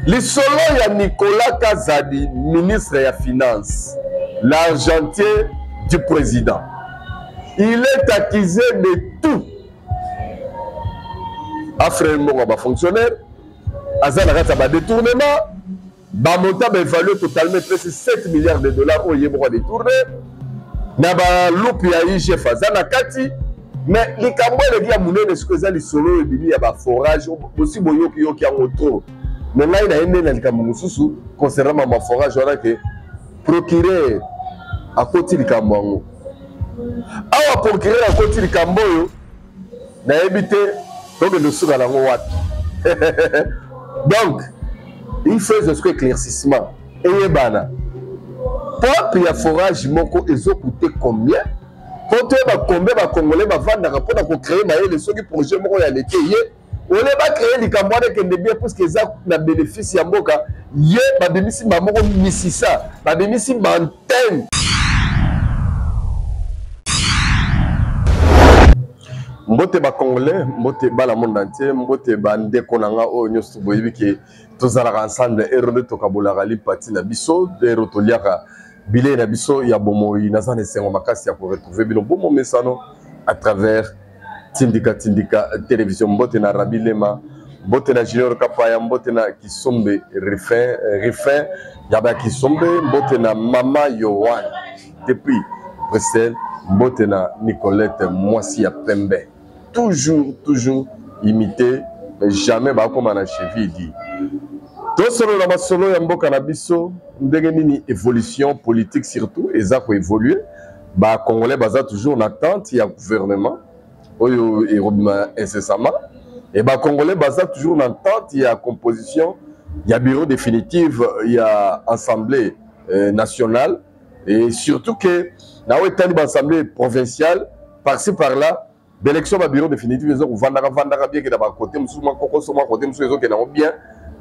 Lisolo ya Nicolas Kazadi, ministre ya finance, l'argentier du président. Il est accusé de tout. Afrel mbongo ya ba fonctionnaire, aza na kati ya ba détournement, ba montant ba évaluer totalement epesi 7 milliards de dollars oyo ye moko adetourne na ba loupe ya IGF aza na kati. Mais likambo eleki ya monene sikoyo eza lisolo oyo ebimi ya ba forage, bosi boyokiyoki yango trop. Mais ngai naye nde na likambo mosusu concernant ma forage wana ke procureur akoti likambo yango awa. Procureur akoti likambo oyo, nayebi te tokende osuka nango wapi. Donc il faut ezwa sikoyo éclaircissement, eyebana pompe ya forage moko ezokute combien, mpo toyeba combien bacongolais bavandaka mpona kocreye mayele. Soki projet moko ya lete ye ole bacreye likambo wana ekende bien, puisque eza na bénéfice ya mboka, ye babimisi bamoko misisa, babimisi bantene. Mbote bacongolais, mbote bala monde entier, mbote bandeko na nga oyo nyonso boyebi ke tozalaka ensemble. Ero nde tokabolaka lipati na biso, ero toliaka bilei na biso ya bomoi. Naza na esengo makasi ya koretrouve bino bomo mesano à travers Tindika Tindika Télévision. Mbote na Rabi Lema, mbote na Junior Kapaya, mbote na Kisombe Rifin, Rifin ya ba Kisombe, mbote na Mama Yohan depuis Bruxelles, mbote na Nicolette mwasi ya pembe, toujours toujours imité mais jamais bakoma na cheville. Di tosolola masolo ya mboka na biso, ndenge nini évolution politique surtout eza koévolue. Bacongolais baza toujours na attente ya gouvernement oyo ekobima incessamment, et bacongolais baza toujours na attente ya composition ya bureau définitive ya assemblée nationale, et surtout que na oyo etali baassemblée provinciale, par-ci par-là baélection ba bureau définitive eza kovandaka vandaka, bien ke na bakote mosusu makokoso, makote mosusu ezokende yango bien.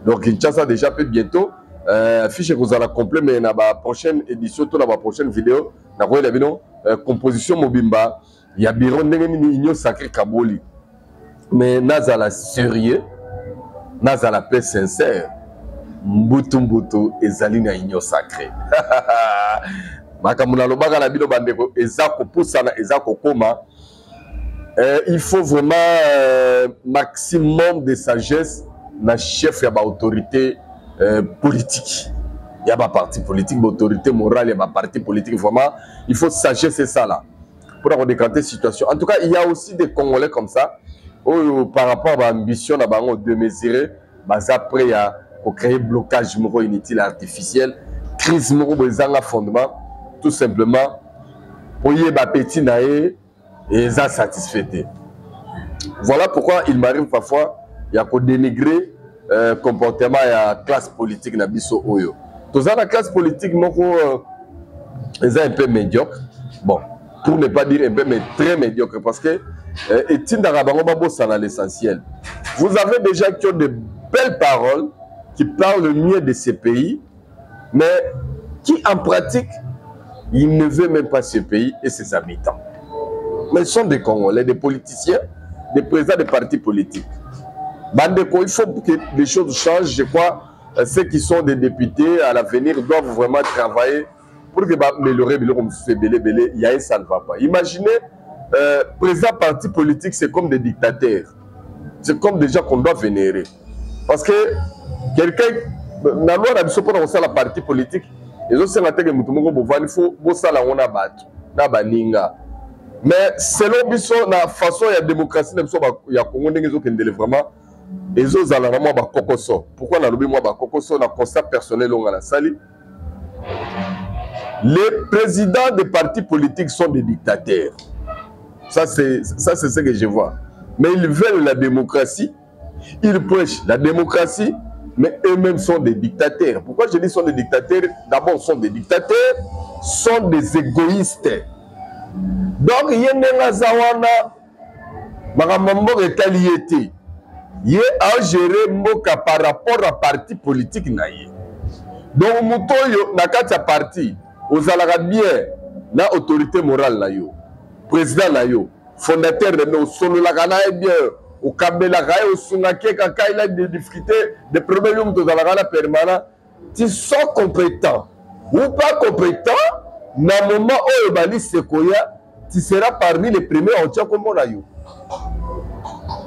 Donc Kinshasa déjà mpe bientôt fiche ekozala complet, mais na baprochaine édition to na baprochaine vidéo nakoyela bino composition mobimba ya bureau, ndenge nini union sacré kaboli. Mais nazala sérieux, nazala mpe sincère, mbutu mbutu ezali na union sacré. Makambo nalobaka na bino bandeko eza kopusana, eza kokoma. Il faut vraiment maximum de sagesse na chef ya baautorité politique ya baparti politique, baautorité morale ya baparti politique. Vraiment il faut sagesse esala pour kodécanter situation. En tout cas, il y a aussi des Congolais comme ça oyo par rapport à baambition na bango démesuré, baza prêt ya kocréer blocage moko inutile, artificiel, crise moko boye ezanga fondement, tout simplement po yeba petit na ye eza satisfait te. Voilà pourquoi il m'arrive parfois ya kodénigrer comportement ya classe politique na biso oyo. Toza na classe politique moko eza un peu médiocre, bon, pour ne pas dire un peu, mais très médiocre, parce que etindaka bango babosana l'essentiel. Vous avez déjà qui ont de belles paroles, qui parlent mieux de ces pays, mais qui en pratique, il ne veut même pas ce pays et ses habitants. Mais ils sont des Congolais, des politiciens, des présidents de partis politiques. Bandeko, il faut que les choses changent. Je crois ceux qui sont des députés à l'avenir doivent vraiment travailler pour que baaméliorer biloko mosusu ebele ebele. Yaye, ça ne va pas. Imaginez, président parti politique, c'est comme des dictateurs, c'est comme des gens qu'on doit vénérer, parce que quelqu'un na loi na biso mpona kosala parti politique ezosenga teke motu moko bovandi, fo bosala yango na bato na baninga. Mais selon biso na façon ya démocratie na biso ya Congo, ndenge ezokendele, vraiment ezozala na mwa bakokoso. Pourquoi nalobi mwa bakokoso? Na constat personnel oyo nga nasali, les présidents des partis politiques sont des dictateurs. Ça, c'est ça, c'est ce que je vois. Mais ils veulent la démocratie, ils prêchent la démocratie, mais eux-mêmes sont des dictateurs. Pourquoi je dis sont des dictateurs? D'abord, sont des dictateurs, sont des égoïstes. Donc ye ndenge aza wana, makambo mboka etali ye te. Ye agere mboka par rapport à parti politique na ye. Donc moto oyo na kati ya parti ozalaka bien na autorité morale na yo, président na yo, fondateur na yo, osololaka na ye bien. Okabelaka ye, osungaki ye kaka, il a des difficultés, des problèmes, yo moto ozalaka na permanent. Tu sois compétent ou pas compétent, na moment oyo baliste ekoya, tu seras parmi les premiers otia kombo na yo.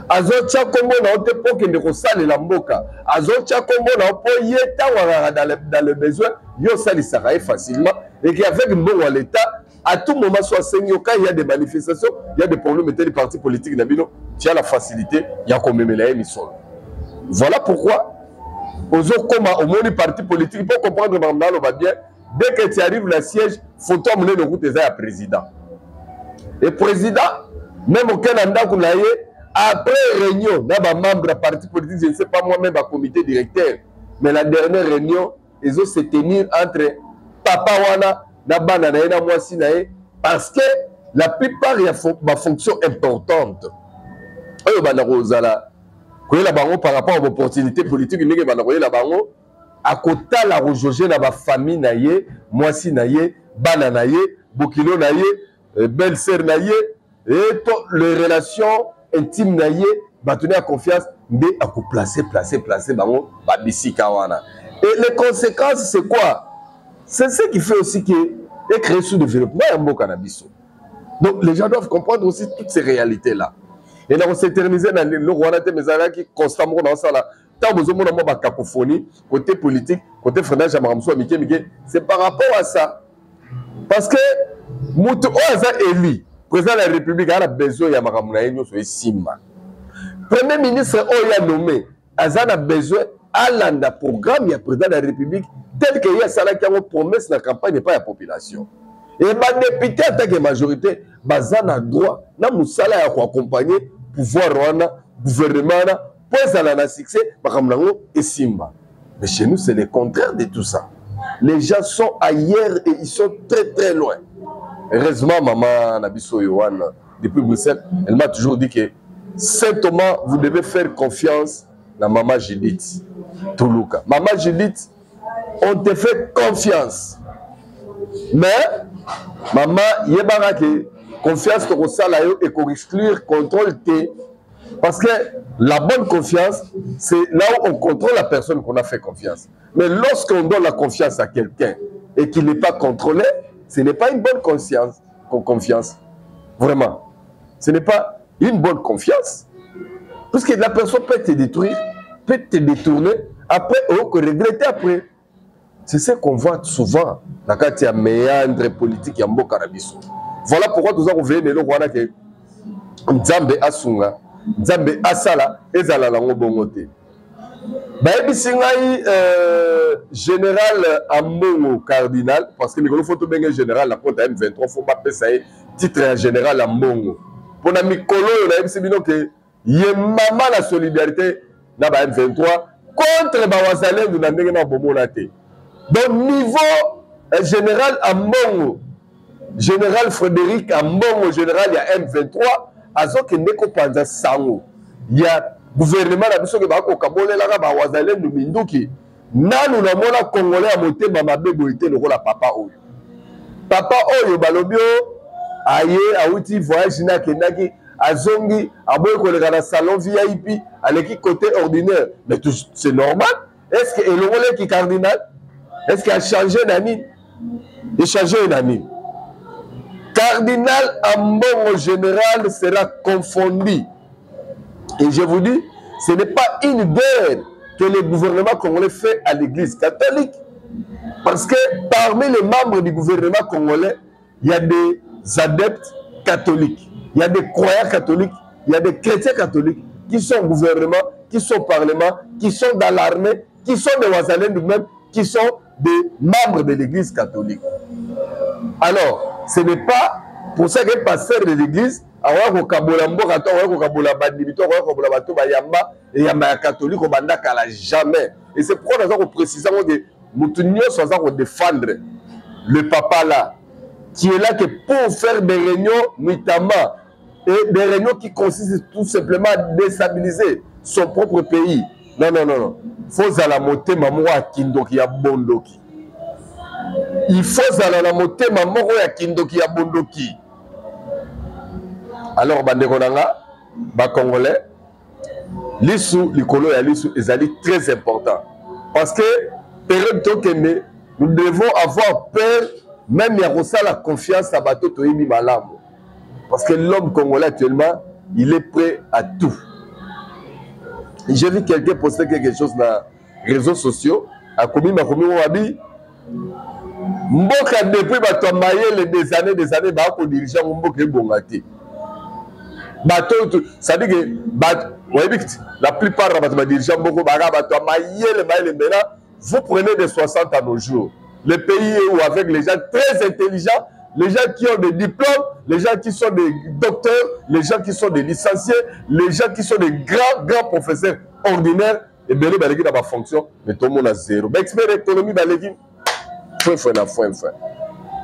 Azotia kombo na yo te mpo okende kosalela mboka, azotia kombo na yo mpo ye ntango azalaka dans le besoin, yo osalisaka ye facilement et que avec mbongo ya l'État, à tout moment so asengi yo, quand il y a des manifestations, il y a des problèmes etali parti politique na bino, tu as la facilité ya komemela ye misolo. Voilà pourquoi ozokoma omoni parti politique mpo comprendre makambo naloba bien. Dès que tu arrives na siège, photo ya monene okuta eza ya président, et président même oke na ndako na ye après réunion na bamembre ya parti politique, je ne sais pas moi-même bacomité directeur, mais la dernière réunion ezo se tenir entre papa wana na bana na ye na mwasi na ye, parce que la plupart ya bafonction importante oyo banda kozala koyela bango par rapport à opportunité politique, ndenge banda koyela bango, akotala kojauge na bafamille na ye, mwasi na ye, bana na ye, bokilo na ye, belle sœur na ye, et to les relations intimes na ye, bato ne ya confiance nde akoplace place place bango babisika wana. Et les conséquences, c'est quoi? C'est ce qui fait aussi que ecréer sous-développement ya mboka na biso. Donc les gens doivent comprendre aussi toutes ces réalités là et na kos'éterniser na eloko wana te, mais ezalaki constat moko na osala. Ntango bozomona mwa bacacophonie côté politique, côté freinage ya makambo mosusu ya mike mike, c'est par rapport à ça, parce que moto oyo aza élu président de la République aza na besoin ya makambo na ye nyonso esimba. Premier ministre oyo ya nommé aza na besoin alanda programme ya président de la République tel que ye asalaki yango promesse na campagne epai ya population. E badepute en tant que majorité baza na droit na mosala ya koaccompagne pouvoir wana, gouvernement wana, mpo ezala na succès, makambo nango esimba. Mais chez nous, c'est le contraire de tout ça. Les gens sont ailleurs et ils sont très très loin. Heureusement, maman na biso Yohan depuis Bruxelles, elle m'a toujours dit que Saint Thomas, vous devez faire confiance na maman Judith Tuluka. Maman Judith, on te fait confiance, mais maman, yebaka ke confiance tokosala yo ekoexclure contrôle te, parce que la bonne confiance, c'est là où on contrôle la personne qu'on a fait confiance. Mais lorsqu'on donne la confiance à quelqu'un et qu'il n'est pas contrôlé, ce n'est pas une bonne conscience, confiance. Vraiment. Ce n'est pas une bonne confiance. Parce que la personne peut te détruire, peut te détourner, après, on peut regretter après. C'est ce qu'on voit souvent na kati ya méandre politique ya mboka na biso. Voilà pourquoi toza koveye na eloko wana ke Nzambe asunga, Nzambe asala, ezala nango bongo te. Bayebisi ngai général Ambongo cardinal, parce que mikolo fo tobenge général na compte ya M23, fo bapesa ye titre ya général Ambongo. Mpona mikolo oyo nayebisi bino ke ye mama na solidarité na ba M23 contre ba Wazalendo na ndenge na bomona te. Donc niveau général Ambongo, général Frédéric Ambongo, général ya M23, azokende kopanza sango ya gouvernement na biso ke bakokabolelaka ba Wazalendo minduki. Nanu namona Congolais ya motema mabe boye te lokola papa oyo. Papa oyo balobi o aye awuti voyage na akendaki, azongi, aboyi koleka na salon VIP, aleki côté ordinaire. Mais tout, c'est normal. Est-ce que elongoleki cardinal? Est-ce qu'il a changé na nini? Échangé na nini? Cardinal Ambongo général sera confondu. Et je vous dis, ce n'est pas une guerre que le gouvernement congolais fait à l'église catholique. Parce que parmi les membres du gouvernement congolais, il y a des adeptes catholiques, il y a des croyants catholiques, il y a des chrétiens catholiques qui sont au gouvernement, qui sont au parlement, qui sont dans l'armée, qui sont des Wazalendo même, qui sont des membres de l'église catholique. Alors, ce n'est pas pour ça que le pasteur de l'église akoya kokabola mboka to akoya kokabola bandimi to akoya kokabola bato bayamba eyamba ya catholique obanda kala, jamais. Et c'est pourquoi naza koprécise yango ke motu nyonso aza kodéfendre le papa là, qui est là que pour faire des réunions nuitamment et des réunions qui consistent tout simplement à déstabiliser son propre pays. Non, non, non, non. Faut zala motema moko ya kindoki ya bondoki. Il faut zala na motema moko ya kindoki ya bondoki. Alors bandeko na nga ba Congolais, Lisu likolo ya lisu ezali très important parce que période tokende, nous devons avoir peur même ya kosala confiance à bato toyebi malamu, parce que l'homme congolais actuellement, il est prêt à tout. J'ai vu quelqu'un poster quelque chose na réseaux sociaux, akomi makomi oyo abi mboka depuis bato ya mayele des années, des années bakodirige yango, mboka ebonga te. Bato, c'est-à-dire que bato oyebi, la plupart ya bato badirige mboka baka bato ya mayele mayele. Maintenant, vous prenez de 60 à nos jours, le pays où avec les gens très intelligents, les gens qui ont des diplômes, les gens qui sont des docteurs, les gens qui sont des licenciés, les gens qui sont des grands, grands professeurs ordinaires, ebele baleki na bafonction, mais tomona zéro. Baexpert économie baleki foin na foin foin.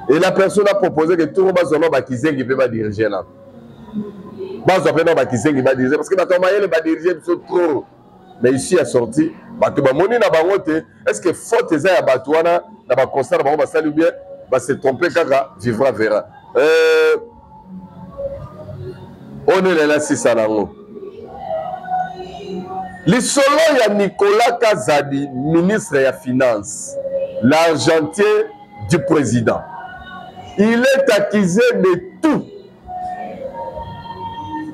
Et la personne a proposé que tout le monde bazwa bakizengi mpe badirige na bazwa mpe na bakizengi badirige, parce que bato ya mayele badirige biso trop. Mais ici ya sorti, bato bamoni na bango te. Est ce que faute eza ya bato wana na baconstat na bango basali, ou bien base trompe kaka? Vivra verra. Onelela sisa nango lisolo ya Nicolas Kazadi, ministre ya finance, l'argentier du président. Il est accusé de tout: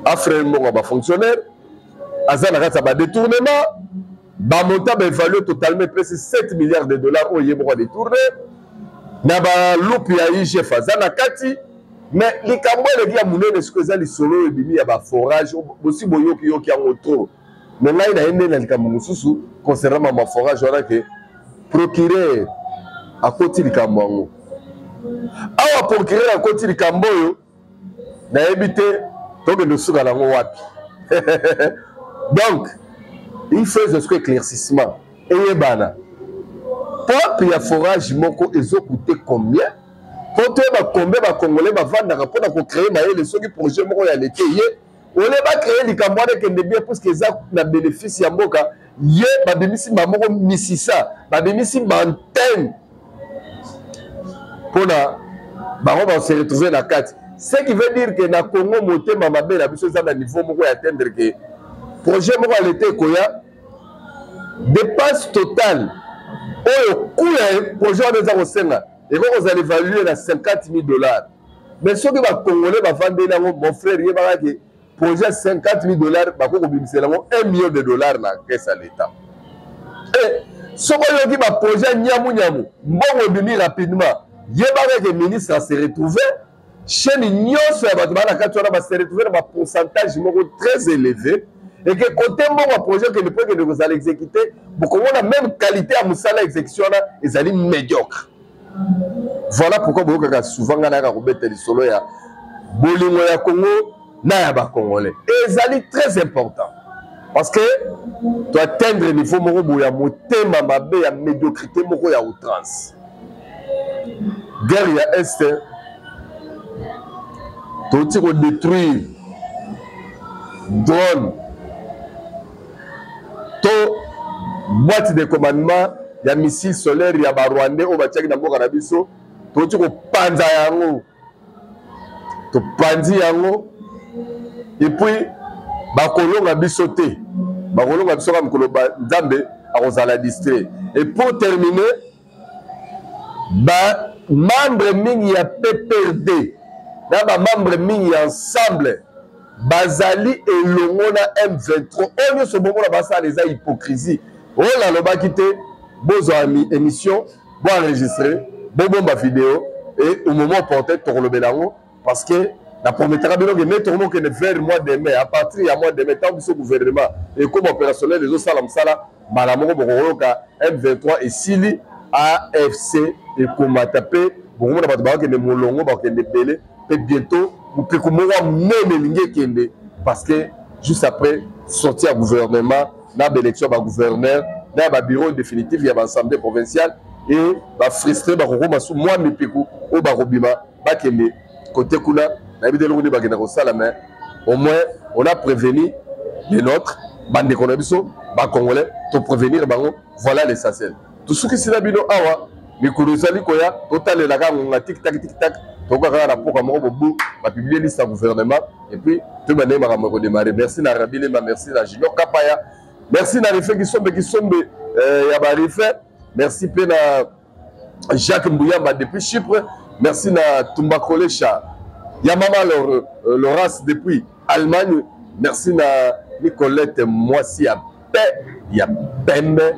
affaire mbongo ya bafonctionnaire, aza na kati ya badétournement, bamontant baévalue totalement epesi 7 milliards de dollars oyo ye moko adétourne na baloupe ya IGF, aza na kati. Mais likambo eleki ya monene sikoyo eza lisolo oyo ebimi ya baforage. Bosi boyokiyoki yango trop, mais ngai naye nde na likambo mosusu concernant mama forage wana, ke procureur akoti likambo yango awa. Procureur akoti likambo oyo, nayebi te tokende osuka nango wapi. Donc il faut ezwa siko éclaircissement, eyebana pompe ya forage moko ezokute combien, mpo toyeba combien bacongolais bavandaka mpona kocreye mayele. Soki projet moko ya lete ye ole bacreye likambo wana ekende bien, puisque eza na bénéfice ya mboka, ye babimisi bamoko misisa, babimisi baantenne mpona bango base retrouve na kati. Ce qui veut dire que na Congo, motema mabe na biso eza na niveau moko ya atteindre ke projet moko ya leta ekoya, dépense totale oyo coût ya projet wana eza kosenga ekoki kozala évalue na 50 000 dollars. Mais soki bacongolais bavandeli yango, mon frère, yebaka ke projet ya 50 000 dollars, bakoki kobimisela yango 1 million de dollars na caisse ya l'État. E soki oyoki baprojet ya nyamunyamu, mbongo ebimi rapidement, yebaka ke ministre ase retrouve, chaîne nyonso ya bato baa na kati wana base retrouve na bapourcentage moko très élevé, eke kote mbongo ya projet okende mpo ekende kozala exécuté, bokomona même qualité ya mosala exécution wana ezali médiocre. Voilà pourquoi boyokaka souvent ngai nayaka kobeta lisolo ya bolingo ya Congo na ya bacongolais. Ezali très important parce que toatteindre niveau moko boye ya motema mabe, ya médiocrité moko ya outrance. Guerre ya Est, touti kodétruire drone to boîte de commandement ya missile solaire ya barwandais oyo batiaki na mboka na biso. Touti kopanza yango, topanzi yango. Et puis bakolonga biso te, bakolonga biso kaka mokolo Nzambe akozala distrait. Et pour terminer, bamembre mingi ya PPRD na bamembre mingi ya Ensemble bazali elongo na M23. Oyo nyonso bomona basala eza hypocrisie. Oyo nalobaki te, bozwa émission, boenregistre, bobomba video et au moment opportun tokolobela yango, parce que na prometaka bino ke nde tokomokende vers mois de mai. À partir ya mois de mai, ntango biso gouvernement ekoma opérationnel, ezosala mosala, mbala moko bokoyoka M23 esili, AFC ekomata mpe bokomona bato bakokende molongo, bakokende ebele. Mpe bientôt mopeko moko ya monene elingi ekende, parce que juste après sortie ya gouvernement na baélection ya bagouverneur na ya babureau définitif ya baassemblée provinciale, e bafrustre bakokoma su mwa mipiku oyo bakobima, bakende kote kuna, nayebi te eloko nini bakenda kosala. Mais au moins on a prévenu les nôtres, bandeko na biso bacongolais, toprévenir bango, voilà l'essentiel. Tosukisi na bino awa. Mikolo ezali koya, totalelaka ngonga, tik tak tik tak. Tokoka kaka na mpoka moko bobu bapublie liste ya gouvernement et puis toyeba ndenge makambo ekodemare. Merci na Rabi Lemba, merci na Junior Kapaya, merci na Rife Kisombe Kisombe ya ba Rife, merci mpe na Jacques Mbuyamba depuis Chypre, merci na Tumba Kolesha ya mama Laurence depuis Allemagne, merci na Nicolette mwasi ya pe ya pembe,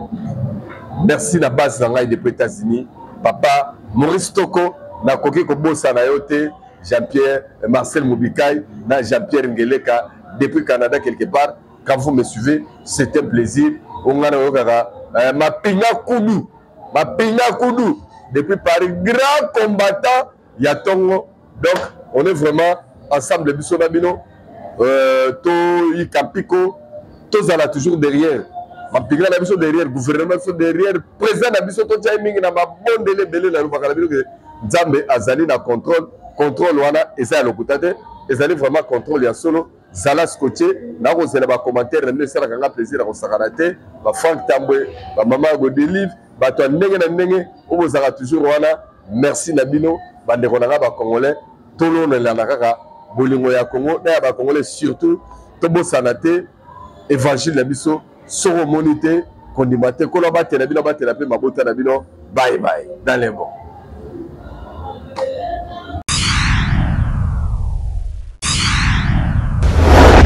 merci na base na ngai depuis États-Unis, papa Maurice Toko, nakoki kobosana yo te, Jean-Pierre Marcel Moubikai na Jean-Pierre Ngeleka depuis Canada quelque part. Quand vous me suivez, c'est un plaisir. Ongana oyokaka Mapinga Kudu, Mapinga Kudu depuis Paris, grand combattant ya tongo. Donc on est vraiment ensemble biso na bino, toyika mpiko, tozala toujours derrière mapinga na biso, derrière gouvernement biso, derrière président na biso, totia ye mingi na mabondele ebele. Nalobaka na bino ke Nzambe azali na contrôle. Contrôle wana eza ya lokuta te, ezali vraiment contrôle ya solo. Zala scotché, nakozela bacommentaire na bino, esalaka nga plaisir ya kosakana te. Bafrank Tambwe, bamama ya Godelive, bato ya ndenge na ndenge oyo bozalaka toujours wana, merci na bino. Bandeko na nga bacongolais, tolonelana kaka bolingo ya Congo na ya bacongolais. Surtout tobosana te évangile na biso. Soki omoni te, kondima te. Nkolo abatela bino, abatela mpe mabota na bino. Bye bye dans les bons.